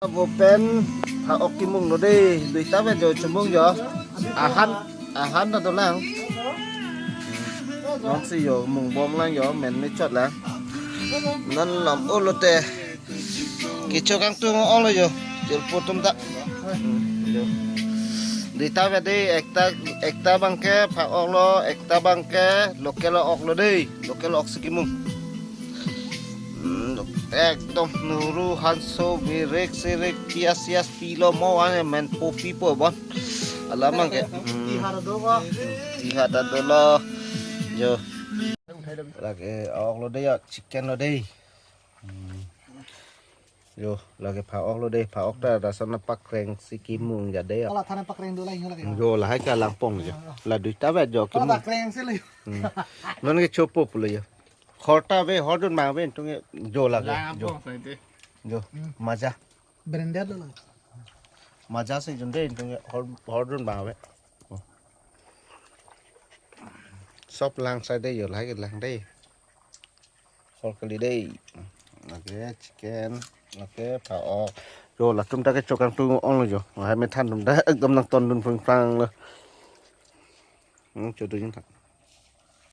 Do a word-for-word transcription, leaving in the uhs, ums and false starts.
Bo pen pha-ok kemung lo dei, duita pen jo chemung jo. Ahan, ahan ta dolang. Nonsi jo mungbom lang jo, men me chot lang. Non lam olo te. Kecho kangtung ong lo jo. Chirpo atum ta. Hmm, jo. Duita pen dei, ekta, ekta abangke pha-ok lo, ekta abangke local ok lo dei. Local ok si kemung. Hmm, ekdom nuru hanso birek sirek pias sias pilo mo ane men po pipo bon. Alam abangke. Hmm. Tihat ado ba. Tihat ado lo. Jo. Lake ok lo dei ya, chicken lo dei. Hmm. Jo, lake pha-ok lo dei, pha-ok ta dasana pakreng si kemung ja dei ya. Kalathan pakreng do la inyo lake. Jo, lahai kalangpong jo. La duita pen jo kemung. Kalathan kreng si lo. Hmm. Non ke chopo pulo jo. Hor ta ave, hor dun ma ave, tung ke jo lake. Jo. Langpong sai dei. Jo, hmm. Maja. Branded lo lang. Maja si jun dei, tung ke hor, hor dun ma ave. Oh. Sop lang sai dei jo, lahai ke lang dei. Hor kali dei. Lake chicken, lake pha-ok. Jo, latum ta kecho kangtung ong lo jo. Hai methan atum ta ekdom nangton dun phung phang lo. Hmm, chodun tha.